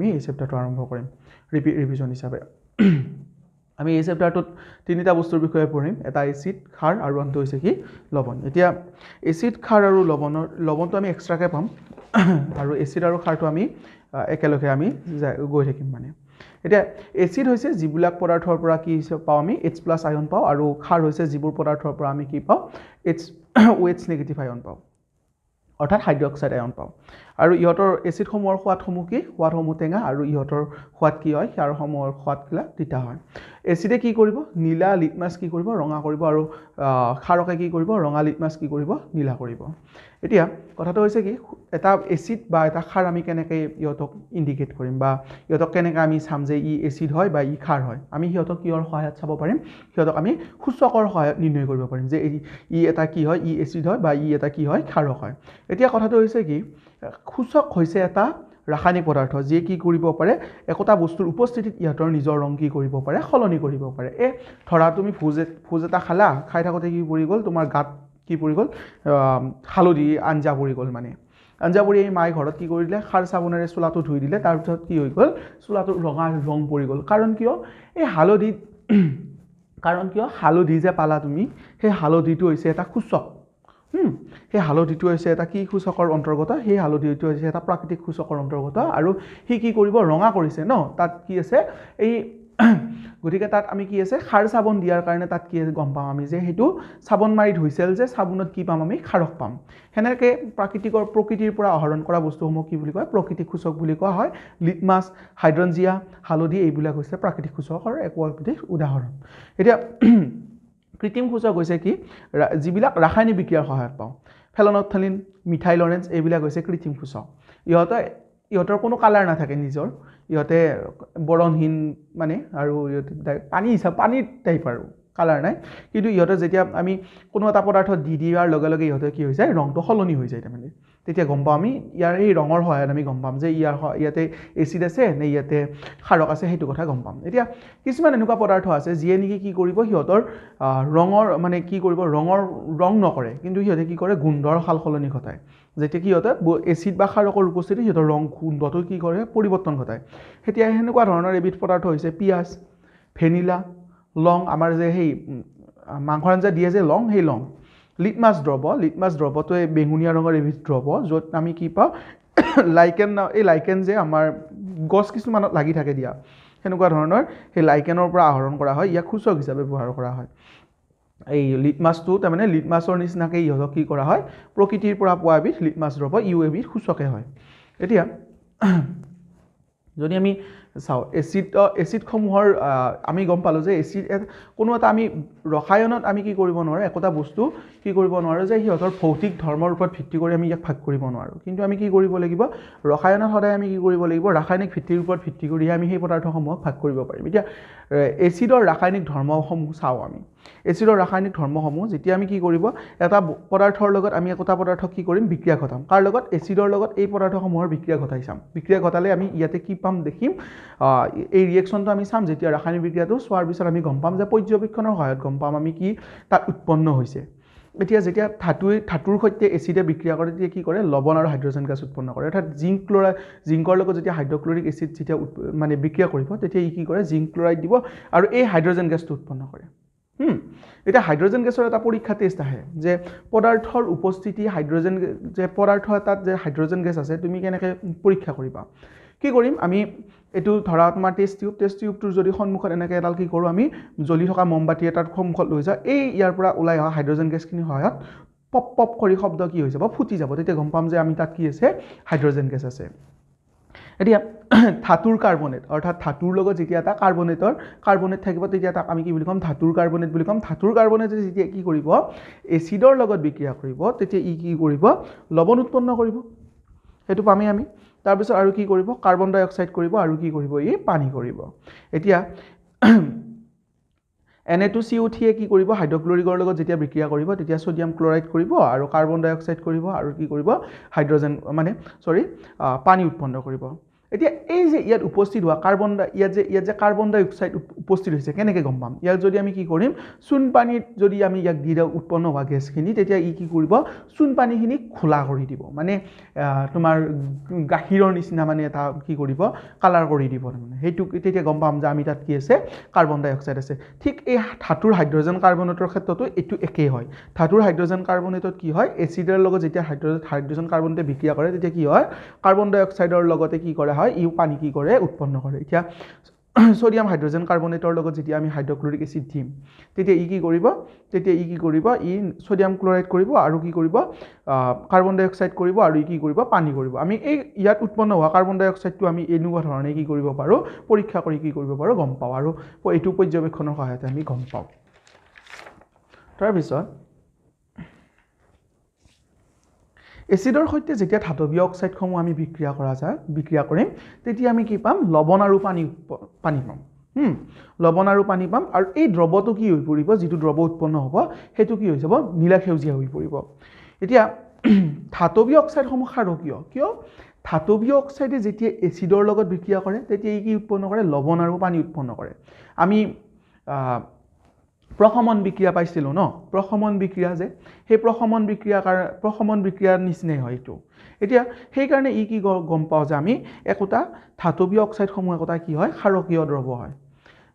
আমি এই চেপ্টাৰটো আৰম্ভ কৰিম ৰিভিজন হিচাপে। আমি এই চেপ্টাৰটোত তিনিটা বস্তুৰ বিষয়ে পঢ়িম, এটা এচিড, ক্ষাৰ আৰু আনটো হৈছে কি লৱণ। এতিয়া এচিড, ক্ষাৰ আৰু লৱণৰ, লৱণটো আমি এক্সট্ৰাকৈ পাম আৰু এচিড আৰু ক্ষাৰটো আমি একেলগে আমি যাই গৈ থাকিম মানে। এতিয়া এচিড হৈছে যিবিলাক পদাৰ্থৰ পৰা কি পাওঁ আমি এইচ প্লাছ আয়ন পাওঁ, আৰু ক্ষাৰ হৈছে যিবোৰ পদাৰ্থৰ পৰা আমি কি পাওঁ এইচ OH নিগেটিভ আয়ন পাওঁ, অৰ্থাৎ হাইড্ৰক্সাইড আয়ন পাওঁ। আৰু ইহঁতৰ এচিডসমূহৰ সোৱাদসমূহ কি? সোৱাদসমূহ টেঙা, আৰু ইহঁতৰ সোৱাদ কি হয়? ক্ষাৰসমূহৰ সোৱাদবিলাক তিতা হয়। এচিডে কি কৰিব? নীলা লিটমাছ কি কৰিব? ৰঙা কৰিব, আৰু ক্ষাৰকে কি কৰিব? ৰঙা লিটমাছ কি কৰিব? নীলা কৰিব। এতিয়া কথাটো হৈছে কি, এটা এচিড বা এটা ক্ষাৰ আমি কেনেকৈ ইহঁতক ইণ্ডিকেট কৰিম বা ইহঁতক কেনেকৈ আমি চাম যে ই এচিড হয় বা ই ক্ষাৰ হয়? আমি সিহঁতক কিহৰ সহায়ত চাব পাৰিম? সিহঁতক আমি সূচকৰ সহায়ত নিৰ্ণয় কৰিব পাৰিম যে ই এটা কি হয়, ই এচিড হয় বা ই এটা কি হয়, ক্ষাৰক হয়। এতিয়া কথাটো হৈছে কি, সূচক হৈছে এটা ৰাসায়নিক পদাৰ্থ যিয়ে কি কৰিব পাৰে, একোটা বস্তুৰ উপস্থিতিত ইহঁতৰ নিজৰ ৰং কি কৰিব পাৰে, সলনি কৰিব পাৰে। এই ধৰা তুমি ভোজ এটা খালা, খাই থাকোঁতে কি পৰি গ'ল, তোমাৰ গাত কি পৰি গ'ল, হালধি আঞ্জা পৰি গ'ল। মানে আঞ্জা পৰি মায়ে ঘৰত কি কৰি দিলে, খাৰ চাবোনেৰে চোলাটো ধুই দিলে, তাৰপিছত কি হৈ গ'ল, চোলাটোৰ ৰঙা ৰং পৰি গ'ল। কাৰণ কিয়? এই হালধিত, কাৰণ কিয় হালধি যে পালা তুমি, সেই হালধিটো হৈছে এটা সূচক। সেই হালধিটো হৈছে এটা কি সূচকৰ অন্তৰ্গত? সেই হালধিটো হৈছে এটা প্ৰাকৃতিক সূচকৰ অন্তৰ্গত, আৰু সি কি কৰিব, ৰঙা কৰিছে ন, তাত কি আছে এই, গতিকে তাত আমি কি আছে, খাৰ চাবোন দিয়াৰ কাৰণে তাত কি গম পাম আমি যে সেইটো চাবোন মাৰি ধুইছিল যে চাবোনত কি পাম আমি, ক্ষাৰক পাম। সেনেকৈ প্ৰকৃতিৰ পৰা আহৰণ কৰা বস্তুসমূহ কি বুলি কয়, প্ৰকৃতিক সূচক বুলি কোৱা হয়। লিটমাছ, হাইড্ৰঞ্জিয়া, হালধি এইবিলাক হৈছে প্ৰাকৃতিক সূচকৰ একো একোটি উদাহৰণ। এতিয়া কৃত্ৰিম সূচক হৈছে কি, যিবিলাক ৰাসায়নিক বিক্ৰিয়াৰ সহায়ত পাওঁ, ফেনলফথেলিন, মিথাইল অৰেঞ্জ এইবিলাক হৈছে কৃত্ৰিম সূচক। ইহঁতৰ কোনো কালাৰ নাথাকে নিজৰ, ইহঁতে বৰণহীন মানে, আৰু ইহঁতে পানী হিচাপ পানীৰ টাইপ আৰু কালাৰ নাই। কিন্তু ইহঁতে যেতিয়া আমি কোনো এটা পদাৰ্থ দি দিয়াৰ লগে লগে ইহঁতে কি হৈ যায়, ৰংটো সলনি হৈ যায়। তাৰমানে তেতিয়া গম পাওঁ আমি ইয়াৰ এই ৰঙৰ সহায়ত আমি গম পাম যে ইয়াতে এচিড আছে নে ইয়াতে ক্ষাৰক আছে, সেইটো কথা গম পাম। এতিয়া কিছুমান এনেকুৱা পদাৰ্থ আছে যিয়ে নেকি কি কৰিব, সিহঁতৰ ৰঙৰ মানে কি কৰিব, ৰঙৰ ৰং নকৰে, কিন্তু সিহঁতে কি কৰে, গোন্ধৰ সাল সলনি ঘটায়। যেতিয়া কি সিহঁতে এচিড বা ক্ষাৰকৰ উপস্থিতিত সিহঁতৰ ৰং গোন্ধটো কি কৰে, পৰিৱৰ্তন ঘটায়। তেতিয়া সেনেকুৱা ধৰণৰ এবিধ পদাৰ্থ হৈছে পিঁয়াজ, ভেনিলা, লং, আমাৰ যে সেই মাংসৰ আঞ্জা দিয়ে যে লং, সেই লং, লিটমাছ দ্ৰৱ। লিটমাছ দ্ৰৱটোৱে বেঙুনীয়া ৰঙৰ এবিধ দ্ৰৱ, য'ত আমি কি পাওঁ, লাইকেন, এই লাইকেন যে আমাৰ গছ কিছুমানত লাগি থাকে দিয়া, সেনেকুৱা ধৰণৰ সেই লাইকেনৰ পৰা আহৰণ কৰা হয়, ইয়াক সূচক হিচাপে ব্যৱহাৰ কৰা হয়। এই লিটমাছটো তাৰমানে লিটমাছৰ নিচিনাকৈ ইহঁতক কি কৰা হয়, প্ৰকৃতিৰ পৰা পোৱা এবিধ লিটমাছ দ্ৰৱ, ইও এবিধ সূচকে হয়। এতিয়া যদি আমি চাওঁ এচিডসমূহৰ আমি গম পালোঁ যে এচিড কোনো এটা আমি ৰসায়নত আমি কি কৰিব নোৱাৰোঁ, একোটা বস্তু কি কৰিব নোৱাৰোঁ যে সিহঁতৰ ভৌতিক ধৰ্মৰ ওপৰত ভিত্তি কৰি আমি ইয়াক ভাগ কৰিব নোৱাৰোঁ। কিন্তু আমি কি কৰিব লাগিব, ৰসায়নত সদায় আমি কি কৰিব লাগিব, ৰাসায়নিক ভিত্তিৰ ওপৰত ভিত্তি কৰিহে আমি সেই পদাৰ্থসমূহক ভাগ কৰিব পাৰিম। এতিয়া এচিডৰ ৰাসায়নিক ধৰ্মসমূহ চাওঁ আমি। এচিডৰ ৰাসায়নিক ধৰ্মসমূহ যেতিয়া আমি কি কৰিব, এটা পদাৰ্থৰ লগত আমি একোটা পদাৰ্থ কি কৰিম, বিক্ৰিয়া ঘটাম। কাৰ লগত? এচিডৰ লগত এই পদাৰ্থসমূহৰ বিক্ৰিয়া ঘটাই চাম। বিক্ৰিয়া ঘটালে আমি ইয়াতে কি পাম দেখিম, এই ৰিয়েকশ্যনটো আমি চাম। যেতিয়া ৰাসায়নিক বিক্ৰিয়াটো চোৱাৰ পিছত আমি গম পাম যে পৰ্যবেক্ষণৰ সহায়ত গম পাম আমি কি তাত উৎপন্ন হৈছে। এতিয়া যেতিয়া ধাতুৰ সৈতে এচিডে বিক্ৰিয়া কৰে, তেতিয়া কি কৰে, লৱণ আৰু হাইড্ৰজেন গেছ উৎপন্ন কৰে। অৰ্থাৎ জিংক ক্লৰাইড, জিংকৰ লগত যেতিয়া হাইড্ৰক্লৰিক এচিড যেতিয়া মানে বিক্ৰিয়া কৰিব, তেতিয়া ই কি কৰে, জিংক ক্লৰাইড দিব আৰু এই হাইড্ৰজেন গেছটো উৎপন্ন কৰে। এতিয়া হাইড্ৰজেন গেছৰ এটা পৰীক্ষা টেষ্ট আহে যে পদাৰ্থৰ উপস্থিতি হাইড্ৰজেন, যে পদাৰ্থ এটাত যে হাইড্ৰজেন গেছ আছে তুমি কেনেকৈ পৰীক্ষা কৰিবা। কি কৰিম আমি, এইটো ধৰা তোমাৰ টেষ্ট টিউব, টেষ্ট টিউবটোৰ যদি সন্মুখত এনেকৈ এডাল কি কৰোঁ আমি, জ্বলি থকা মমবাতি এটাৰ সন্মুখত লৈ যাওঁ, এই ইয়াৰ পৰা ওলাই অহা হাইড্ৰজেন গেছখিনিৰ সহায়ত পপ পপ কৰি শব্দ কি হৈ যাব, ফুটি যাব। তেতিয়া গম পাম যে আমি তাত কি আছে, হাইড্ৰজেন গেছ আছে। এতিয়া ধাতুৰ কাৰ্বনেট, অৰ্থাৎ ধাতুৰ লগত যেতিয়া এটা কাৰ্বনেট থাকিব, তেতিয়া তাক আমি কি বুলি ক'ম, ধাতুৰ কাৰ্বনেট বুলি ক'ম। ধাতুৰ কাৰ্বনেটে যেতিয়া কি কৰিব, এচিডৰ লগত বিক্ৰিয়া কৰিব, তেতিয়া ই কি কৰিব, লৱণ উৎপন্ন কৰিব, সেইটো পামেই আমি। তাৰপিছত আৰু কি কৰিব, কাৰ্বন ডাই অক্সাইড কৰিব, আৰু কি কৰিব, ই পানী কৰিব। এতিয়া Na2CO3-এ কি কৰিব, হাইড্ৰক্লৰিকৰ লগত যেতিয়া বিক্ৰিয়া কৰিব, তেতিয়া ছ'ডিয়াম ক্লৰাইড কৰিব আৰু কাৰ্বন ডাই অক্সাইড কৰিব আৰু কি কৰিব, হাইড্ৰজেন মানে চৰি পানী উৎপন্ন কৰিব। এতিয়া এই যে ইয়াত উপস্থিত হোৱা কাৰ্বন ডাই, ইয়াত যে কাৰ্বন ডাই অক্সাইড উপস্থিত হৈছে কেনেকৈ গম পাম? ইয়াক যদি আমি কি কৰিম, চূণ পানীত যদি আমি ইয়াক দি দিওঁ উৎপন্ন হোৱা গেছখিনি, তেতিয়া ই কি কৰিব, চূণ পানীখিনি খোলা কৰি দিব, মানে তোমাৰ গাখীৰৰ নিচিনা মানে এটা কি কৰিব, কালাৰ কৰি দিব। তাৰমানে সেইটো তেতিয়া গম পাম যে আমি তাত কি আছে, কাৰ্বন ডাই অক্সাইড আছে। ঠিক এই ধাতুৰ হাইড্ৰজেন কাৰ্বনেটৰ ক্ষেত্ৰতো এইটো একেই হয়। ধাতুৰ হাইড্ৰজেন কাৰ্বনেটত কি হয়, এচিডৰ লগত যেতিয়া হাইড্ৰজেন কাৰ্বনেটে বিক্ৰিয়া কৰে তেতিয়া কি হয়, কাৰ্বন ডাই অক্সাইডৰ লগতে কি কৰা হয়, ইও পানী কি কৰে, উৎপন্ন কৰে। এতিয়া ছ'ডিয়াম হাইড্ৰজেন কাৰ্বনেটৰ লগত যেতিয়া আমি হাইড্ৰক্লৰিক এচিড দিম তেতিয়া ই কি কৰিব, ই ছ'ডিয়াম ক্লৰাইড কৰিব আৰু কি কৰিব, কাৰ্বন ডাই অক্সাইড কৰিব আৰু ই কি কৰিব, পানী কৰিব। আমি এই ইয়াত উৎপন্ন হোৱা কাৰ্বন ডাই অক্সাইডটো আমি এনেকুৱা ধৰণে কি কৰিব পাৰোঁ, পৰীক্ষা কৰি কি কৰিব পাৰোঁ গম পাওঁ, আৰু এইটো পৰ্যবেক্ষণৰ সহায়তে আমি গম পাওঁ। তাৰপিছত এচিডৰ সৈতে যেতিয়া ধাতৱীয় অক্সাইডসমূহ আমি বিক্ৰিয়া কৰিম তেতিয়া আমি কি পাম, লৱণ আৰু পানী পাম। লৱণ আৰু পানী পাম, আৰু এই দ্ৰৱটো কি হৈ পৰিব, যিটো দ্ৰৱ উৎপন্ন হ'ব সেইটো কি হৈ যাব, নীলা সেউজীয়া হৈ পৰিব। এতিয়া ধাতৱীয় অক্সাইডসমূহ ক্ষাৰকীয় কিয়? ধাতৱীয় অক্সাইডে যেতিয়া এচিডৰ লগত বিক্ৰিয়া কৰে তেতিয়া ই কি উৎপন্ন কৰে, লৱণ আৰু পানী উৎপন্ন কৰে। আমি প্ৰশমন বিক্ৰিয়া পাইছিলোঁ ন, প্ৰশমন বিক্ৰিয়া যে, সেই প্ৰশমন বিক্ৰিয়াৰ নিচিনাই হয় এইটো। এতিয়া সেইকাৰণে ই কি গম পাওঁ যে আমি একোটা ধাতৱীয় অক্সাইডসমূহ একোটা কি হয়, ক্ষাৰকীয় দ্ৰব্য হয়।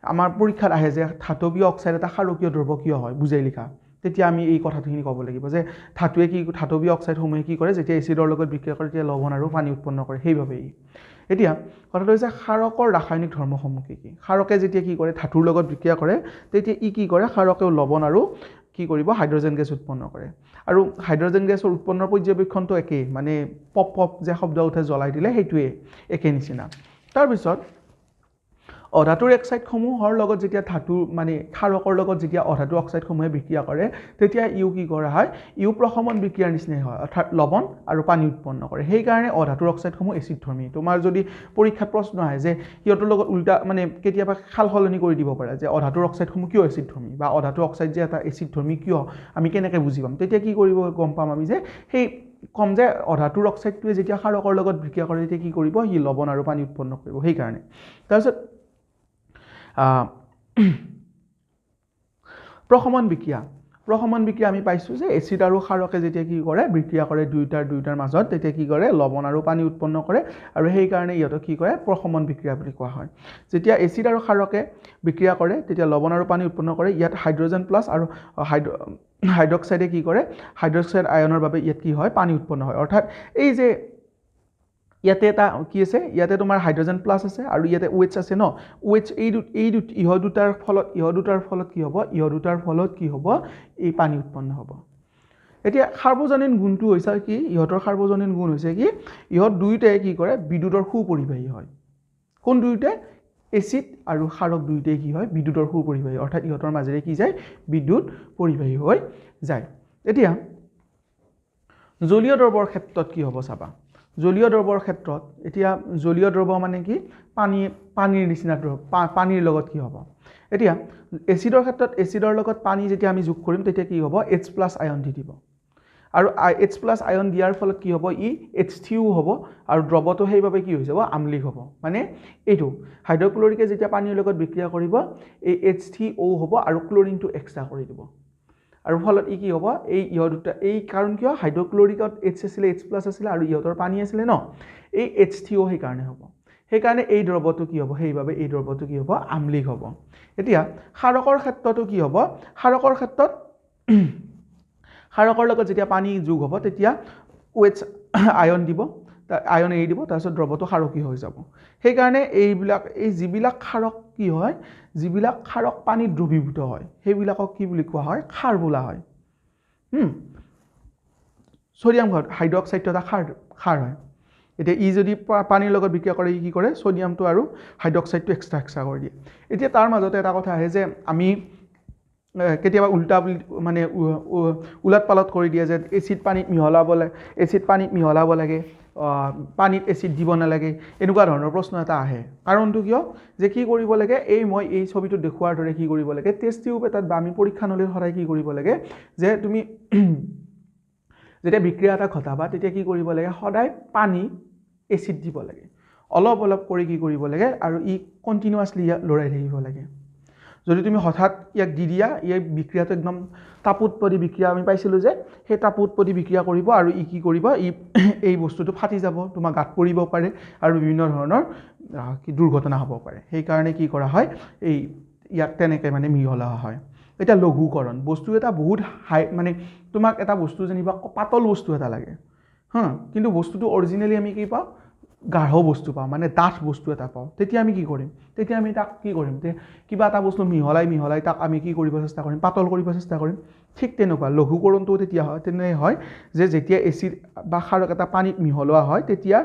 আমাৰ পৰীক্ষাত আহে যে ধাতৱীয় অক্সাইড এটা ক্ষাৰকীয় দ্ৰব্য কিয় হয় বুজাই লিখা, তেতিয়া আমি এই কথাখিনি ক'ব লাগিব যে ধাতৱীয় অক্সাইডসমূহে কি কৰে, যেতিয়া এচিডৰ লগত বিক্ৰিয়া কৰে তেতিয়া লৱণ আৰু পানী উৎপন্ন কৰে, সেইবাবেই। এতিয়া কথাটো হৈছে ক্ষাৰকৰ ৰাসায়নিক ধৰ্মসমূহ কি কি। ক্ষাৰকে যেতিয়া কি কৰে, ধাতুৰ লগত বিক্ৰিয়া কৰে তেতিয়া ই কি কৰে, ক্ষাৰকেও লৱণ আৰু কি কৰিব, হাইড্ৰজেন গেছ উৎপন্ন কৰে। আৰু হাইড্ৰজেন গেছৰ উৎপন্নৰ পৰ্যবেক্ষণটো একেই, মানে পপ পপ যে শব্দ উঠে জ্বলাই দিলে সেইটোৱে একেই নিচিনা। তাৰপিছত অধাতুৰ অক্সাইডসমূহৰ লগত যেতিয়া ধাতু মানে ক্ষাৰকৰ লগত যেতিয়া অধাতু অক্সাইডসমূহে বিক্ৰিয়া কৰে তেতিয়া ইও কি কৰা হয়, ইও প্ৰশমন বিক্ৰিয়াৰ নিচিনাই হয়, অৰ্থাৎ লৱণ আৰু পানী উৎপন্ন কৰে। সেইকাৰণে অধাতুৰ অক্সাইডসমূহ এচিডধৰ্মী। তোমাৰ যদি পৰীক্ষাত প্ৰশ্ন আহে যে সিহঁতৰ লগত উল্টা মানে কেতিয়াবা সাল সলনি কৰি দিব পাৰে যে অধাতুৰ অক্সাইডসমূহ কিয় এচিডধৰ্মী বা অধাতু অক্সাইড যে এটা এচিডধৰ্মী কিয়, আমি কেনেকৈ বুজি পাম, তেতিয়া কি কৰিব গম পাম আমি যে সেই কম যে অধাতুৰ অক্সাইডটোৱে যেতিয়া ক্ষাৰকৰ লগত বিক্ৰিয়া কৰে তেতিয়া কি কৰিব, সি লৱণ আৰু পানী উৎপন্ন কৰিব, সেইকাৰণে। তাৰপিছত প্ৰশমন বিক্ৰিয়া আমি পাইছোঁ যে এচিড আৰু ক্ষাৰকে যেতিয়া কি কৰে, বিক্ৰিয়া কৰে দুয়োটাৰ মাজত, তেতিয়া কি কৰে, লৱণ আৰু পানী উৎপন্ন কৰে, আৰু সেইকাৰণে ইহঁতক কি কৰে, প্ৰশমন বিক্ৰিয়া বুলি কোৱা হয়। যেতিয়া এচিড আৰু ক্ষাৰকে বিক্ৰিয়া কৰে তেতিয়া লৱণ আৰু পানী উৎপন্ন কৰে। ইয়াত হাইড্ৰজেন প্লাছ আৰু হাইড্ৰক্সাইডে কি কৰে, হাইড্ৰক্সাইড আয়নৰ বাবে ইয়াত কি হয়, পানী উৎপন্ন হয়। অৰ্থাৎ এই যে ইয়াতে এটা কি আছে, ইয়াতে তোমাৰ হাইড্ৰজেন প্লাছ আছে আৰু ইয়াতে OH আছে ন, OH এই ইহঁত দুটাৰ ফলত কি হ'ব, এই পানী উৎপন্ন হ'ব। এতিয়া সাৰ্বজনীন গুণটো হৈছে কি, ইহঁতৰ সাৰ্বজনীন গুণ হৈছে কি, ইহঁত দুয়োটাই কি কৰে, বিদ্যুতৰ সুপৰিবাহী হয়। কোন দুয়োটাই, এচিড আৰু ক্ষাৰক দুয়োটাই কি হয়, বিদ্যুতৰ সুপৰিবাহী, অৰ্থাৎ ইহঁতৰ মাজেৰে কি যায়, বিদ্যুৎ পৰিবাহী হৈ যায়। এতিয়া জলীয় দ্ৰৱৰ ক্ষেত্ৰত কি হ'ব চাবা, জলীয় দ্ৰৱৰ ক্ষেত্ৰত এতিয়া জলীয় দ্ৰৱ মানে কি, পানীৰ নিচিনা দ্ৰৱ, পানীৰ লগত কি হ'ব, এতিয়া এচিডৰ ক্ষেত্ৰত এচিডৰ লগত পানী যেতিয়া আমি যোগ কৰিম তেতিয়া কি হ'ব, এইচ প্লাছ আয়ন দি দিব, আৰু এইচ প্লাছ আয়ন দিয়াৰ ফলত কি হ'ব, ই এইচ থ্ৰীও হ'ব আৰু দ্ৰৱটো সেইবাবে কি হৈ যাব, আম্লিক হ'ব। মানে এইটো হাইড্ৰক্লৰিকে যেতিয়া পানীৰ লগত বিক্ৰিয়া কৰিব এই এইচ থ্ৰী অ' হ'ব আৰু ক্লৰিনটো এক্সট্ৰা কৰি দিব, আৰু ফলত ই কি হ'ব, এই ইহঁত দুটা, এই কাৰণ কিয়, হাইড্ৰক্লৰিকত এইচ আছিলে, এইচ প্লাছ আছিলে আৰু ইহঁতৰ পানী আছিলে ন, এই এইচ থ্ৰী অ' সেইকাৰণে হ'ব, সেইকাৰণে এই দ্ৰৱটো কি হ'ব, সেইবাবে এই দ্ৰৱটো কি হ'ব, আম্লিক হ'ব। এতিয়া ক্ষাৰকৰ ক্ষেত্ৰতো কি হ'ব, ক্ষাৰকৰ ক্ষেত্ৰত ক্ষাৰকৰ লগত যেতিয়া পানী যোগ হ'ব তেতিয়া OH আয়ন দিব, আয়ন এৰি দিব, তাৰপিছত দ্ৰৱটো ক্ষাৰকীয় হৈ যাব। সেইকাৰণে এইবিলাক এই যিবিলাক ক্ষাৰক কি হয়, যিবিলাক ক্ষাৰক পানীত দ্ৰৱীভূত হয় সেইবিলাকক কি বুলি কোৱা হয়, ক্ষাৰ বোলা হয়। ছ'ডিয়াম হাইড্ৰক্সাইডটো এটা ক্ষাৰ হয়। এতিয়া ই যদি পানীৰ লগত বিক্ৰিয়া কৰে ই কি কৰে, ছ'ডিয়ামটো আৰু হাইড্ৰক্সাইডটো এক্সট্ৰা এক্সট্ৰা কৰি দিয়ে। এতিয়া তাৰ মাজতে এটা কথা আহে যে আমি কেতিয়াবা উল্টা মানে ওলট পালট কৰি দিয়ে যে এচিড পানীত মিহলাব লাগে, এচিড পানীত মিহলাব লাগে, পানীত এচিড দিব নালাগে, এনেকুৱা ধৰণৰ প্ৰশ্ন এটা আহে। কাৰণটো কিয়, যে কি কৰিব লাগে, এই মই এই ছবিটোত দেখুওৱাৰ দৰে কি কৰিব লাগে, টেষ্ট টিউব এটাত বা আমি পৰীক্ষা নলীত সদায় কি কৰিব লাগে যে তুমি যেতিয়া বিক্ৰিয়া এটা ঘটাবা তেতিয়া কি কৰিব লাগে, সদায় পানী এচিড দিব লাগে, অলপ অলপ কৰি কি কৰিব লাগে আৰু ই কণ্টিনিউৱাছলি ইয়াত লৰাই থাকিব লাগে। যদি তুমি হঠাৎ ইয়াক দি দিয়া, ইয়াৰ বিক্ৰিয়াটো একদম তাপোৎপদী বিক্ৰিয়া আমি পাইছিলোঁ যে সেই তাপোৎপদী বিক্ৰিয়া কৰিব আৰু ই কি কৰিব, ই এই বস্তুটো ফাটি যাব, তোমাৰ গাত পৰিব পাৰে আৰু বিভিন্ন ধৰণৰ দুৰ্ঘটনা হ'ব পাৰে। সেইকাৰণে কি কৰা হয়, এই ইয়াক তেনেকৈ মানে মিহলোৱা হয়। এতিয়া লঘুকৰণ, বস্তু এটা বহুত হাই মানে তোমাক এটা বস্তু যেনিবা পাতল বস্তু এটা লাগে, হা, কিন্তু বস্তুটো অৰিজিনেলি আমি কি পাওঁ, গাঢ় বস্তু পাওঁ, মানে ডাঠ বস্তু এটা পাওঁ। তেতিয়া আমি কি কৰিম, তেতিয়া আমি তাক কি কৰিম, তে কিবা এটা বস্তু মিহলাই মিহলাই তাক আমি কি কৰিব চেষ্টা কৰিম, পাতল কৰিব চেষ্টা কৰিম। ঠিক তেনেকুৱা লঘুকৰণটোও তেতিয়া হয়, তেনে হয় যে যেতিয়া এচিড বা ক্ষাৰক এটা পানীত মিহলোৱা হয় তেতিয়া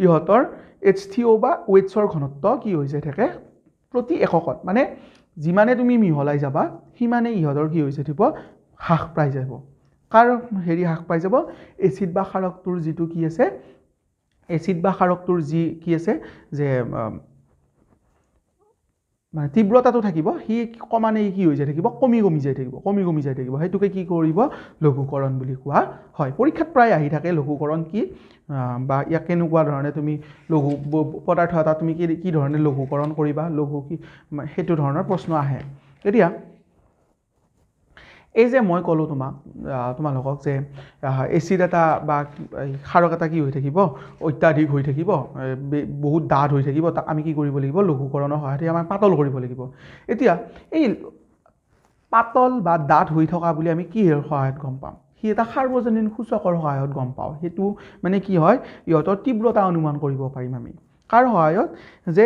ইহঁতৰ H3O বা OHৰ ঘনত্ব কি হৈ যায় থাকে প্ৰতি এককত, মানে যিমানে তুমি মিহলাই যাবা সিমানে ইহঁতৰ কি হৈ থাকিব, হ্ৰাস পাই যাব। কাৰ হেৰি হ্ৰাস পাই যাব, এচিড বা ক্ষাৰকটোৰ যিটো কি আছে, এচিড বা ক্ষাৰকটোৰ যি কি আছে যে মানে তীব্ৰতাটো থাকিব, সি কমানে কি হৈ যায় থাকিব, কমি কমি যাই থাকিব, কমি কমি যাই থাকিব। সেইটোকে কি কৰিব, লঘুকৰণ বুলি কোৱা হয়। পৰীক্ষাত প্ৰায় আহি থাকে লঘুকৰণ কি বা ইয়াক কেনেকুৱা ধৰণে তুমি লঘু পদাৰ্থ এটা তুমি কি কি ধৰণে লঘুকৰণ কৰিবা, লঘু কি, সেইটো ধৰণৰ প্ৰশ্ন আহে। এতিয়া এই যে মই ক'লোঁ তোমাক তোমালোকক যে এচিড এটা বা ক্ষাৰক এটা কি হৈ থাকিব, অত্যাধিক হৈ থাকিব, বহুত ডাঠ হৈ থাকিব, তাক আমি কি কৰিব লাগিব, লঘুকৰণৰ সহায়ত আমাক পাতল কৰিব লাগিব। এতিয়া এই পাতল বা ডাঠ হৈ থকা বুলি আমি কিহৰ সহায়ত গম পাম, সি এটা সাৰ্বজনীন সূচকৰ সহায়ত গম পাওঁ। সেইটো মানে কি হয়, ইহঁতৰ তীব্ৰতা অনুমান কৰিব পাৰিম আমি। কাৰ সহায়ত, যে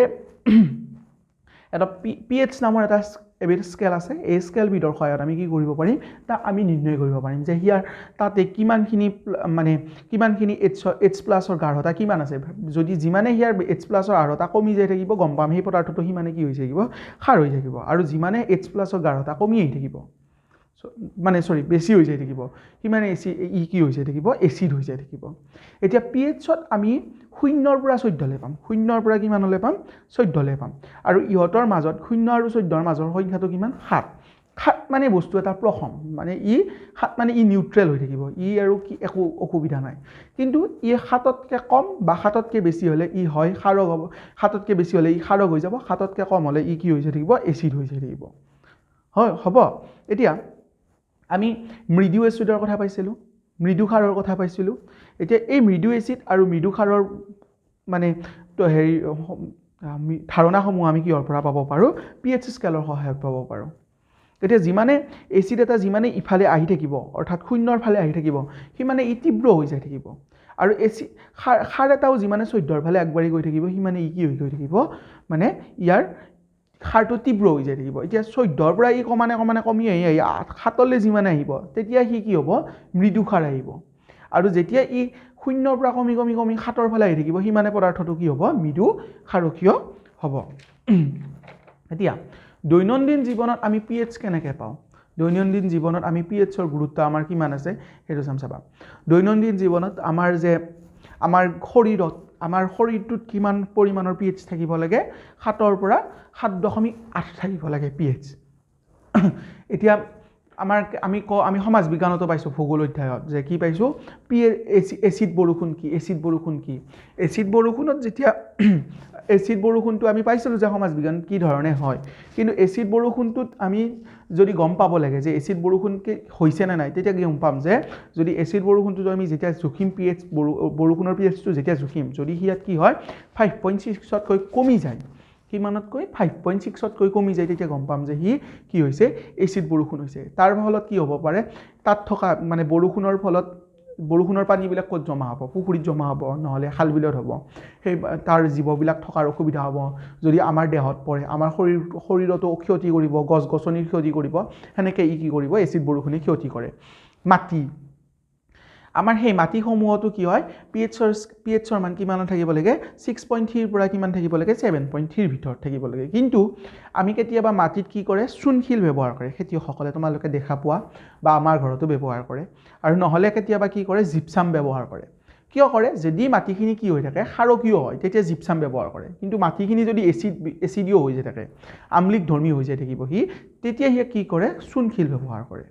এটা পি এইচ নামৰ এটা এবিধ স্কেল আছে, এই স্কেলবিধৰ সহায়ত আমি কি কৰিব পাৰিম, তাক আমি নিৰ্ণয় কৰিব পাৰিম যে ইয়াৰ তাতে কিমানখিনি মানে কিমানখিনি এইচ প্লাছৰ গাঢ়তা কিমান আছে। যদি যিমানে ইয়াৰ এইচ প্লাছৰ গাঢ়তা কমি যাই থাকিব, গম পাম সেই পদাৰ্থটো সিমানে কি হৈ থাকিব, ক্ষাৰ হৈ থাকিব। আৰু যিমানে এইচ প্লাছৰ গাঢ়তা কমি আহি থাকিব, মানে চৰি বেছি হৈ যাই থাকিব, সিমানে ই কি হৈ যাই থাকিব, এচিড হৈ যাই থাকিব। এতিয়া পি এইচত আমি 0ৰ পৰা 14লৈ পাম, 0ৰ পৰা কিমানলৈ পাম, 14লৈ পাম। আৰু ইহঁতৰ মাজত 0 আৰু 14ৰ মাজৰ সংখ্যাটো কিমান, 7। 7 মানে বস্তু এটা প্ৰশম, মানে ই 7 মানে ই নিউট্ৰেল হৈ থাকিব, ই আৰু কি একো অসুবিধা নাই। কিন্তু ই 7তকৈ কম বা 7তকৈ বেছি হ'লে ই হয় ক্ষাৰক হ'ব, 7তকৈ বেছি হ'লে ই ক্ষাৰক হৈ যাব, 7তকৈ কম হ'লে ই কি হৈ যাই থাকিব, এচিড হৈ যাই থাকিব। হয় হ'ব। এতিয়া আমি মৃদু এচিডৰ কথা পাইছিলোঁ, মৃদু ক্ষাৰৰ কথা পাইছিলোঁ। এতিয়া এই মৃদু এচিড আৰু মৃদু ক্ষাৰৰ মানে হেৰি ধাৰণাসমূহ আমি কিহৰ পৰা পাব পাৰোঁ, পি এইচ স্কেলৰ সহায়ত পাব পাৰোঁ। এতিয়া যিমানে এচিড এটা যিমানে ইফালে আহি থাকিব, অৰ্থাৎ 0ৰ ফালে আহি থাকিব, সিমানে ই তীব্ৰ হৈ যাই থাকিব। আৰু এচিড ক্ষাৰ এটাও যিমানে 14ৰ ফালে আগবাঢ়ি গৈ থাকিব, সিমানে ই কি হৈ গৈ থাকিব, মানে ইয়াৰ ক্ষাৰটো তীব্ৰ হৈ যাই থাকিব। এতিয়া 14ৰ পৰা ই কমানে কমানে কমি আহি আহি 7লৈ যিমানে আহিব, তেতিয়া সি কি হ'ব, মৃদু ক্ষাৰ আহিব। আৰু যেতিয়া ই 0ৰ পৰা কমি কমি কমি 7ৰ ফালে আহি থাকিব, সিমানে পদাৰ্থটো কি হ'ব, মৃদু ক্ষাৰকীয় হ'ব। এতিয়া দৈনন্দিন জীৱনত আমি পি এইচ কেনেকৈ পাওঁ, দৈনন্দিন জীৱনত আমি পি এইচৰ গুৰুত্ব আমাৰ কিমান আছে সেইটো চাম। চাবা, দৈনন্দিন জীৱনত আমাৰ যে আমাৰ শৰীৰত, আমাৰ শৰীৰটোত কিমান পৰিমাণৰ পি এইচ থাকিব লাগে, 7ৰ পৰা 7.8 থাকিব লাগে পি এইচ। এতিয়া আমাৰ আমি কওঁ, আমি সমাজ বিজ্ঞানতো পাইছোঁ ভূগোল অধ্যায়ত যে কি পাইছোঁ, পি এচিড বৰষুণ কি, এচিড বৰষুণ কি, এচিড বৰষুণত যেতিয়া এচিড বৰষুণটো আমি পাইছিলোঁ যে সমাজ বিজ্ঞান কি ধৰণে হয়, কিন্তু এচিড বৰষুণটোত আমি যদি গম পাব লাগে যে এচিড বৰষুণ হৈছে নে নাই, তেতিয়া গম পাম যে যদি এচিড বৰষুণটো আমি যেতিয়া জুখিম, পি এইচ বৰষুণৰ পি এইচটো যেতিয়া জুখিম, যদি ইয়াত কি হয় 5.6তকৈ কমি যায়, কিমানতকৈ 5.6তকৈ কমি যায়, তেতিয়া গম পাম যে সি কি হৈছে, এচিড বৰষুণ হৈছে। তাৰ ফলত কি হ'ব পাৰে, তাত থকা মানে বৰষুণৰ ফলত বৰষুণৰ পানীবিলাক ক'ত জমা হ'ব, পুখুৰীত জমা হ'ব, নহ'লে খাল বিলত হ'ব, সেই তাৰ জীৱবিলাক থকাৰ অসুবিধা হ'ব। যদি আমাৰ দেহত পৰে, আমাৰ শৰীৰতো ক্ষতি কৰিব, গছ গছনিৰ ক্ষতি কৰিব, সেনেকৈ ই কি কৰিব, এচিড বৰষুণে ক্ষতি কৰে। মাটি, আমাৰ সেই মাটিসমূহতো কি হয়, পি এইচৰ মান কিমানত থাকিব লাগে, 6.3ৰ পৰা কিমান থাকিব লাগে, 7.3ৰ ভিতৰত থাকিব লাগে। কিন্তু আমি কেতিয়াবা মাটিত কি কৰে, চূণশিল ব্যৱহাৰ কৰে খেতিয়কসকলে, তোমালোকে দেখা পোৱা বা আমাৰ ঘৰতো ব্যৱহাৰ কৰে। আৰু নহ'লে কেতিয়াবা কি কৰে, জিপচাম ব্যৱহাৰ কৰে। কিয় কৰে, যদি মাটিখিনি কি হৈ থাকে, ক্ষাৰকীয় হয়, তেতিয়া জিপচাম ব্যৱহাৰ কৰে। কিন্তু মাটিখিনি যদি এচিডিও হৈ যায় থাকে, আম্লিক ধৰ্মী হৈ যায় থাকিব সি, তেতিয়া সি কি কৰে, চূণশিল ব্যৱহাৰ কৰে।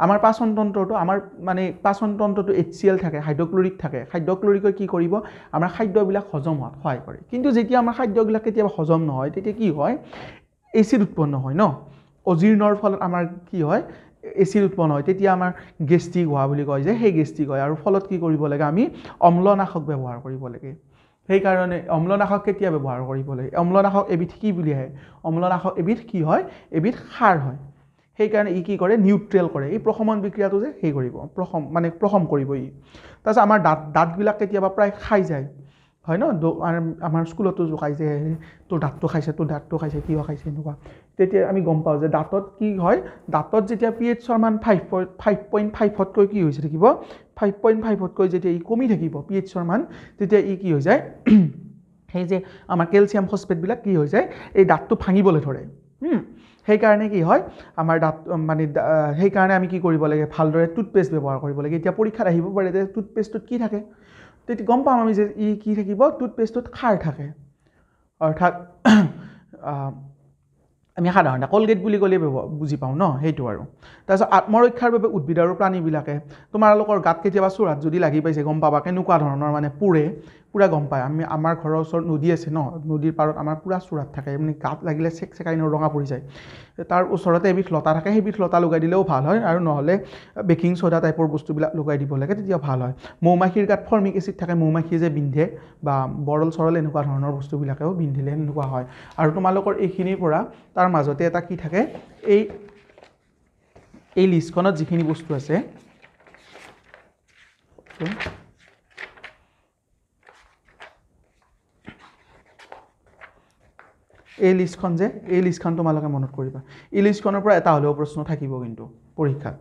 আমাৰ পাচনতন্ত্ৰটো, আমাৰ মানে পাচনতন্ত্ৰটো HCl থাকে, হাইড্ৰক্লৰিক থাকে। হাইড্ৰক্লৰিকে কি কৰিব, আমাৰ খাদ্যবিলাক হজম হোৱাত সহায় কৰে। কিন্তু যেতিয়া আমাৰ খাদ্যবিলাক কেতিয়াবা হজম নহয়, তেতিয়া কি হয়, এচিড উৎপন্ন হয় ন। অজীৰ্ণৰ ফলত আমাৰ কি হয়, এচিড উৎপন্ন হয়, তেতিয়া আমাৰ গেষ্ট্ৰিক হোৱা বুলি কয় যে, সেই গেষ্ট্ৰিক হয়। আৰু ফলত কি কৰিব লাগে, আমি অম্লনাশক ব্যৱহাৰ কৰিব লাগে। সেইকাৰণে অম্লনাশক কেতিয়া ব্যৱহাৰ কৰিব লাগে, অম্লনাশক এবিধ কি বুলি আহে, অম্লনাশক এবিধ কি হয়, এবিধ সাৰ হয়। সেইকাৰণে ই কি কৰে, নিউট্ৰেল কৰে, এই প্ৰশমন বিক্ৰিয়াটো যে সেই কৰিব, মানে প্ৰশম কৰিব ই। তাৰপিছত আমাৰ দাঁতবিলাক কেতিয়াবা প্ৰায় খাই যায়, হয় ন, আমাৰ স্কুলতো জোকাই যে তোৰ দাঁতটো খাইছে, তোৰ দাঁতটো খাইছে, কিয় খাইছে এনেকুৱা। তেতিয়া আমি গম পাওঁ যে দাঁতত কি হয়, দাঁতত যেতিয়া পি এইচৰ মান 5.5তকৈ কি হৈছে থাকিব, 5.5তকৈ যেতিয়া ই কমি থাকিব পি এইচৰ মান, তেতিয়া ই কি হৈ যায়, সেই যে আমাৰ কেলছিয়াম ফচফেটবিলাক কি হৈ যায়, এই দাঁতটো ভাঙিবলৈ ধৰে। সেইকাৰণে কি হয় আমাৰ দাঁত মানে সেইকাৰণে আমি কি কৰিব লাগে, ভালদৰে টুথপেষ্ট ব্যৱহাৰ কৰিব লাগে। এতিয়া পৰীক্ষাত আহিব পাৰে যে টুথপেষ্টটোত কি থাকে, তেতিয়া গম পাম আমি যে ই কি থাকিব, টুথপেষ্টটোত খাৰ থাকে। অৰ্থাৎ আমি সাধাৰণতে কলগেট বুলি ক'লে বুজি পাওঁ ন, সেইটো আৰু। তাৰপিছত আত্মৰক্ষাৰ বাবে উদ্ভিদ আৰু প্ৰাণীবিলাকে, তোমালোকৰ গাত কেতিয়াবা চোৰাত যদি লাগি পাইছে গম পাবা কেনেকুৱা ধৰণৰ মানে পোৰে, পূৰা গম পায়। আমি আমাৰ ঘৰৰ ওচৰত নদী আছে ন, নদীৰ পাৰত আমাৰ পূৰা চোৰাত থাকে, মানে গাত লাগিলে চেক চেকাই ন ৰঙা পৰি যায়। তাৰ ওচৰতে এবিধ লতা থাকে, সেইবিধ লতা লগাই দিলেও ভাল হয়, আৰু নহ'লে বেকিং চ'ডা টাইপৰ বস্তুবিলাক লগাই দিব লাগে, তেতিয়া ভাল হয়। মৌমাখিৰ গাত ফৰ্মিক এচিড থাকে, মৌমাখিয়ে যে বিন্ধে বা বৰল চৰল এনেকুৱা ধৰণৰ বস্তুবিলাকেও বিন্ধিলে এনেকুৱা হয়। আৰু তোমালোকৰ এইখিনিৰ পৰা তাৰ মাজতে এটা কি থাকে, এই লিষ্টখনত যিখিনি বস্তু আছে, এই লিষ্টখন যে, এই লিষ্টখন তোমালোকে মনত কৰিবা। এই লিষ্টখনৰ পৰা এটা হ'লেও প্ৰশ্ন থাকিব কিন্তু পৰীক্ষাত।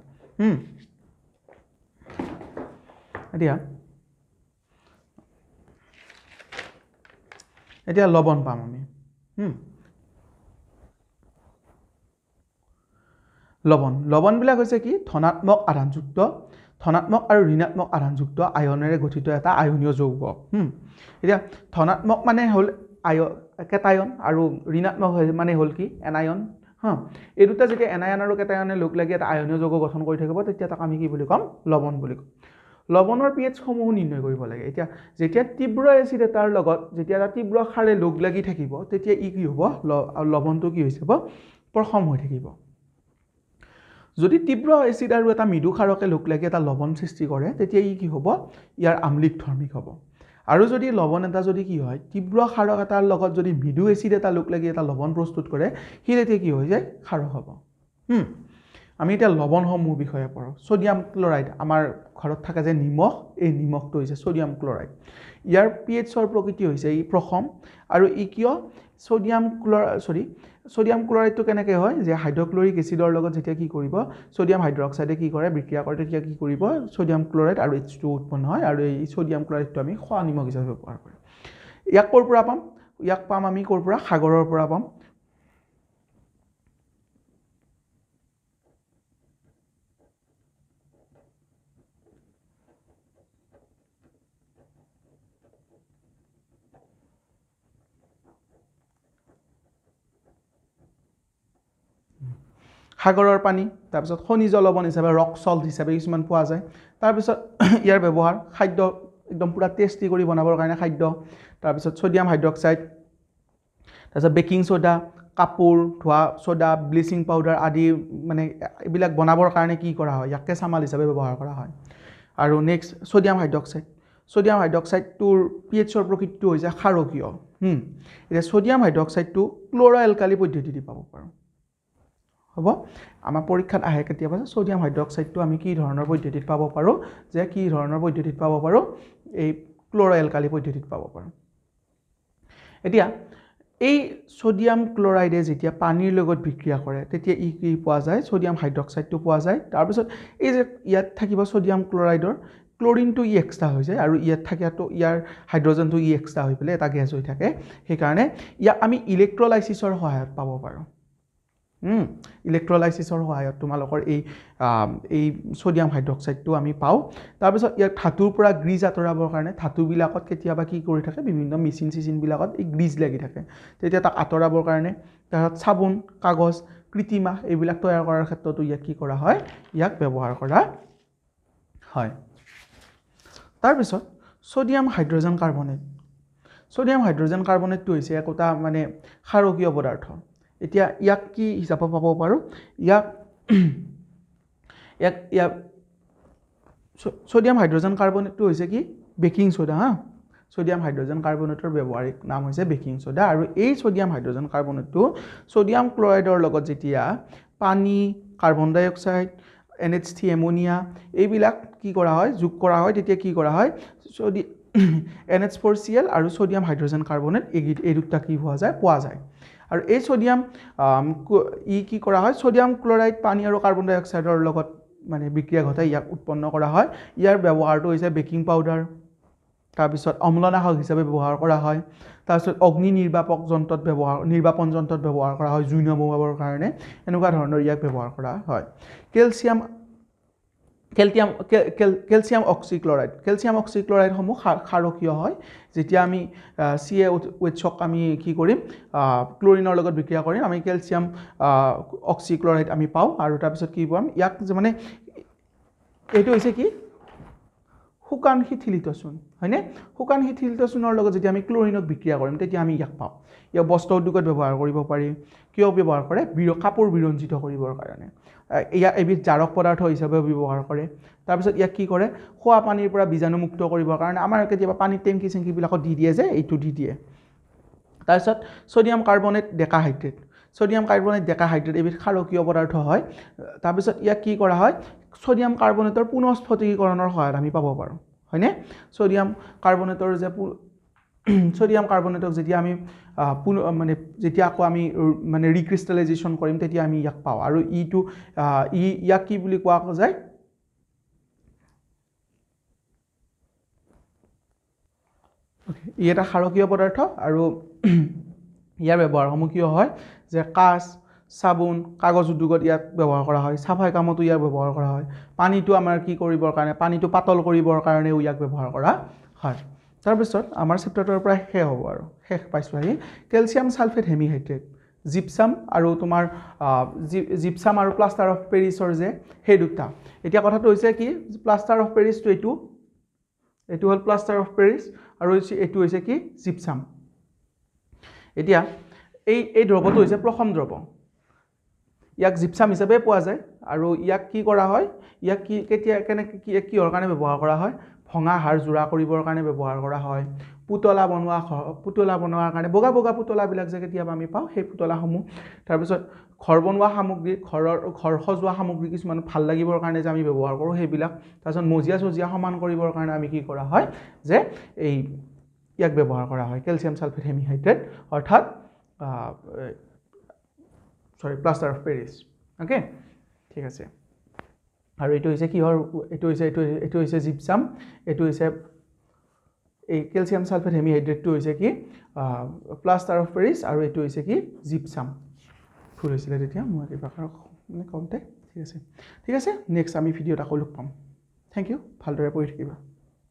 এতিয়া লৱণ পাম আমি। লৱণবিলাক হৈছে কি, ধনাত্মক আধানযুক্ত, ধনাত্মক আৰু ঋণাত্মক আধানযুক্ত আয়নেৰে গঠিত এটা আয়নীয় যৌগ। এতিয়া ধনাত্মক মানে হ'ল কেটায়ন আৰু ঋণাত্মক মানে হ'ল কি, এনায়ন। এই দুটা যেতিয়া এনায়ন আৰু কেটায়নে লগ লাগি এটা আয়নীয় যৌগ গঠন কৰি থাকিব, তেতিয়া তাক আমি কি বুলি ক'ম, লৱণ বুলি ক'ম। লৱণৰ পি এইচসমূহো নিৰ্ণয় কৰিব লাগে। এতিয়া যেতিয়া তীব্ৰ এচিড এটাৰ লগত যেতিয়া এটা তীব্ৰ সাৰে লগ লাগি থাকিব, তেতিয়া ই কি হ'ব, লৱণটো কি হৈ যাব, প্ৰশম হৈ থাকিব। যদি তীব্ৰ এচিড আৰু এটা মৃদু ক্ষাৰকে লগ লাগি এটা লৱণ সৃষ্টি কৰে, তেতিয়া ই কি হ'ব, ইয়াৰ আম্লিক ধৰ্মিক হ'ব। আৰু যদি লৱণ এটা যদি কি হয়, তীব্ৰ ক্ষাৰক এটাৰ লগত যদি মৃদু এচিড এটা লগ লাগি এটা লৱণ প্ৰস্তুত কৰে, সি তেতিয়া কি হৈ যায়, ক্ষাৰক হ'ব। আমি এতিয়া লৱণসমূহ বিষয়ে পঢ়োঁ। ছ'ডিয়াম ক্লৰাইড, আমাৰ ঘৰত থাকে যে নিমখ, এই নিমখটো হৈছে ছ'ডিয়াম ক্লৰাইড। ইয়াৰ পি এইচৰ প্ৰকৃতি হৈছে ই প্ৰশম, আৰু ই কিয় ছ'ডিয়াম ক্লৰাইডটো কেনেকৈ হয়, যে হাইড্ৰক্লৰিক এচিডৰ লগত যেতিয়া কি কৰিব, ছ'ডিয়াম হাইড্ৰক্সাইডে কি কৰে, বিক্ৰিয়া কৰে, তেতিয়া কি কৰিব, ছ'ডিয়াম ক্লৰাইড আৰু এইচ টু উৎপন্ন হয়, আৰু এই ছ'ডিয়াম ক্লৰাইডটো আমি খোৱা নিমখ হিচাপে ব্যৱহাৰ কৰোঁ। ইয়াক ক'ৰ পৰা পাম, ইয়াক পাম আমি ক'ৰ পৰা, সাগৰৰ পৰা পাম। সাগৰৰ পানী, তাৰপিছত খনিজ লৱণ হিচাপে ৰক চল্ট হিচাপে কিছুমান পোৱা যায়। তাৰপিছত ইয়াৰ ব্যৱহাৰ খাদ্য একদম পূৰা টেষ্টি কৰি বনাবৰ কাৰণে খাদ্য, তাৰপিছত ছ'ডিয়াম হাইড্ৰক্সাইড, তাৰপিছত বেকিং চ'ডা, কাপোৰ ধোৱা চ'ডা, ব্লিচিং পাউডাৰ আদি মানে এইবিলাক বনাবৰ কাৰণে কি কৰা হয়, ইয়াক কেঁচামাল হিচাপে ব্যৱহাৰ কৰা হয়। আৰু নেক্সট ছ'ডিয়াম হাইড্ৰক্সাইড, ছ'ডিয়াম হাইড্ৰক্সাইডটোৰ পি এইচৰ প্ৰকৃতিটো হৈছে ক্ষাৰকীয়। এতিয়া ছ'ডিয়াম হাইড্ৰক্সাইডটো ক্ল'ৰ' এলকালি পদ্ধতি দি পাব পাৰোঁ। হ'ব, আমাৰ পৰীক্ষাত আহে কেতিয়াবা যে ছ'ডিয়াম হাইড্ৰক্সাইডটো আমি কি ধৰণৰ পদ্ধতিত পাব পাৰোঁ, যে কি ধৰণৰ পদ্ধতিত পাব পাৰোঁ, এই ক্ল'ৰ' এলকালি পদ্ধতিত পাব পাৰোঁ। এতিয়া এই ছ'ডিয়াম ক্লৰাইডে যেতিয়া পানীৰ লগত বিক্ৰিয়া কৰে, তেতিয়া ই কি পোৱা যায়, ছ'ডিয়াম হাইড্ৰক্সাইডটো পোৱা যায়। তাৰপিছত এই যে ইয়াত থাকিব ছ'ডিয়াম ক্লৰাইডৰ ক্লৰিনটো ই এক্সট্ৰা হৈ যায়, আৰু ইয়াত থকাটো ইয়াৰ হাইড্ৰজেনটো ই এক্সট্ৰা হৈ পেলাই এটা গেছ হৈ থাকে। সেইকাৰণে ইয়াক আমি ইলেক্ট্ৰলাইচিছৰ সহায়ত পাব পাৰোঁ। ইলেক্ট্ৰলাইচিছৰ সহায়ত তোমালোকৰ এই ছ'ডিয়াম হাইড্ৰক্সাইডটো আমি পাওঁ। তাৰপিছত ইয়াক ধাতুৰ পৰা গ্ৰীজ আঁতৰাবৰ কাৰণে ধাতুবিলাকত কেতিয়াবা কি কৰি থাকে, বিভিন্ন মেচিন চিচিনবিলাকত এই গ্ৰীজ লাগি থাকে, তেতিয়া তাক আঁতৰাবৰ কাৰণে, তাৰপিছত চাবোন, কাগজ, কৃত্ৰিমা এইবিলাক তৈয়াৰ কৰাৰ ক্ষেত্ৰতো ইয়াক কি কৰা হয়, ইয়াক ব্যৱহাৰ কৰা হয়। তাৰপিছত sodium hydrogen carbonate, sodium hydrogen কাৰ্বনেটটো হৈছে একোটা মানে ক্ষাৰকীয় পদাৰ্থ। এতিয়া ইয়াক কি হিচাপে পাব পাৰোঁ? ইয়াক ইয়াক ইয়াক ছ'ডিয়াম হাইড্ৰজেন কাৰ্বনেটটো হৈছে কি? Baking soda. হা, ছ'ডিয়াম হাইড্ৰজেন কাৰ্বনেটৰ ব্যৱহাৰিক নাম হৈছে বেকিং ছ'ডা। আৰু এই ছ'ডিয়াম হাইড্ৰজেন কাৰ্বনেটটো ছ'ডিয়াম ক্লৰাইডৰ লগত যেতিয়া পানী, carbon dioxide, NH3 ammonia এইবিলাক কি কৰা হয়, যোগ কৰা হয়, তেতিয়া কি কৰা হয়, NH4Cl আৰু ছ'ডিয়াম হাইড্ৰজেন কাৰ্বনেট এই দুটা কি পোৱা যায়, পোৱা যায়। আৰু এই ছ'ডিয়াম ই কি কৰা হয়, ছ'ডিয়াম ক্লৰাইড, পানী আৰু কাৰ্বন ডাই অক্সাইডৰ লগত মানে বিক্ৰিয়া ঘটাই ইয়াক উৎপন্ন কৰা হয়। ইয়াৰ ব্যৱহাৰটো হৈছে বেকিং পাউডাৰ, তাৰপিছত অম্লনাশক হিচাপে ব্যৱহাৰ কৰা হয়, তাৰপিছত অগ্নি নিৰ্বাপক যন্ত্ৰত ব্যৱহাৰ, নিৰ্বাপন যন্ত্ৰত ব্যৱহাৰ কৰা হয় জুই নমুৱাবৰ কাৰণে, এনেকুৱা ধৰণৰ ইয়াক ব্যৱহাৰ কৰা হয়। কেলছিয়াম কেলছিয়াম অক্সিক্লৰাইড, কেলছিয়াম অক্সিক্লৰাইডসমূহ ক্ষাৰকীয় হয়। যেতিয়া আমি CaOH আমি কি কৰিম, ক্লৰিনৰ লগত বিক্ৰিয়া কৰিম, আমি কেলছিয়াম অক্সিক্লৰাইড আমি পাওঁ। আৰু তাৰপিছত কি পাম, ইয়াক যে মানে এইটো হৈছে কি, শুকান শিথিলিত চূণ, হয়নে? শুকান শিথিলিত চূণৰ লগত যেতিয়া আমি ক্লৰিনক বিক্ৰিয়া কৰিম তেতিয়া আমি ইয়াক পাওঁ। ইয়াক বস্ত্ৰ উদ্যোগত ব্যৱহাৰ কৰিব পাৰি। কিয় ব্যৱহাৰ কৰে? কাপোৰ বিৰঞ্জিত কৰিবৰ কাৰণে। ইয়াক এবিধ জাৰক পদাৰ্থ হিচাপেও ব্যৱহাৰ কৰে। তাৰপিছত ইয়াক কি কৰে, খোৱা পানীৰ পৰা বীজাণুমুক্ত কৰিবৰ কাৰণে। আমাৰ কেতিয়াবা পানীৰ টেংকি চেংকিবিলাকত দি দিয়ে যে, এইটো দি দিয়ে। তাৰপিছত sodium carbonate decahydrate, sodium carbonate decahydrate এবিধ ক্ষাৰকীয় পদাৰ্থ হয়। তাৰপিছত ইয়াক কি কৰা হয়, ছ'ডিয়াম কাৰ্বনেটৰ পুনঃস্ফটিকীকৰণৰ সহায়ত আমি পাব পাৰোঁ, হয়নে? ছ'ডিয়াম কাৰ্বনেটৰ যে ছ'ডিয়াম কাৰ্বনেটক যেতিয়া আমি মানে যেতিয়া আকৌ আমি মানে ৰিক্ৰিষ্টেলাইজেশ্যন কৰিম তেতিয়া আমি ইয়াক পাওঁ। আৰু ইটো ইয়াক কি বুলি কোৱা যায়, ই এটা ক্ষাৰকীয় পদাৰ্থ। আৰু ইয়াৰ ব্যৱহাৰসমূহ কিয় হয়, যে কাঁচ, চাবোন, কাগজ উদ্যোগত ইয়াক ব্যৱহাৰ কৰা হয়, চাফাই কামতো ইয়াক ব্যৱহাৰ কৰা হয়, পানীটো আমাৰ কি কৰিবৰ কাৰণে, পানীটো পাতল কৰিবৰ কাৰণেও ইয়াক ব্যৱহাৰ কৰা হয়। তাৰপিছত আমাৰ চেপ্টাৰটোৰ পৰা শেষ হ'ব আৰু শেষ পাইছোঁ আহি। কেলছিয়াম ছালফেট হেমিহাইড্ৰেট, জিপচাম আৰু তোমাৰ জিপচাম আৰু প্লাষ্টাৰ অফ পেৰিছৰ যে সেই দুটা। এতিয়া কথাটো হৈছে কি, প্লাষ্টাৰ অফ পেৰিছটো এইটো, এইটো হ'ল প্লাষ্টাৰ অফ পেৰিছ আৰু এইটো হৈছে কি, জিপচাম। এতিয়া এই দ্ৰৱটো হৈছে প্ৰথম দ্ৰৱ, ইয়াক জিপচাম হিচাপে পোৱা যায়। আৰু ইয়াক কি কৰা হয়, ইয়াক কি কেতিয়া কেনেকৈ কি কিহৰ কাৰণে ব্যৱহাৰ কৰা হয়, ভঙা হাড় জোৰা কৰিবৰ কাৰণে ব্যৱহাৰ কৰা হয়, পুতলা বনোৱাৰ কাৰণে, বগা বগা পুতলাবিলাক যে কেতিয়াবা আমি পাওঁ সেই পুতলাসমূহ। তাৰপিছত ঘৰ বনোৱা সামগ্ৰী, ঘৰ সজোৱা সামগ্ৰী কিছুমান ভাল লাগিবৰ কাৰণে যে আমি ব্যৱহাৰ কৰোঁ সেইবিলাক। তাৰপিছত মজিয়া চজিয়া সমান কৰিবৰ কাৰণে আমি কি কৰা হয়, যে এই ইয়াক ব্যৱহাৰ কৰা হয়, কেলছিয়াম ছালফেট হেমিহাইড্ৰেট, অৰ্থাৎ sorry plaster of Paris. Okay, ঠিক আছে। আৰু এইটো হৈছে কিহৰ, এইটো হৈছে এইটো এইটো হৈছে জিপচাম, এইটো হৈছে এই কেলছিয়াম ছালফেট হেমিহাইড্ৰেটটো হৈছে কি, প্লাষ্টাৰ অফ পেৰিছ, আৰু এইটো হৈছে কি, জিপচাম। ভুল হৈছিলে তেতিয়া মই কিবা মানে কওঁতে। ঠিক আছে, ঠিক আছে, নেক্সট আমি ভিডিঅ'ত আকৌ লগ পাম। Thank U, ভালদৰে পঢ়ি থাকিবা।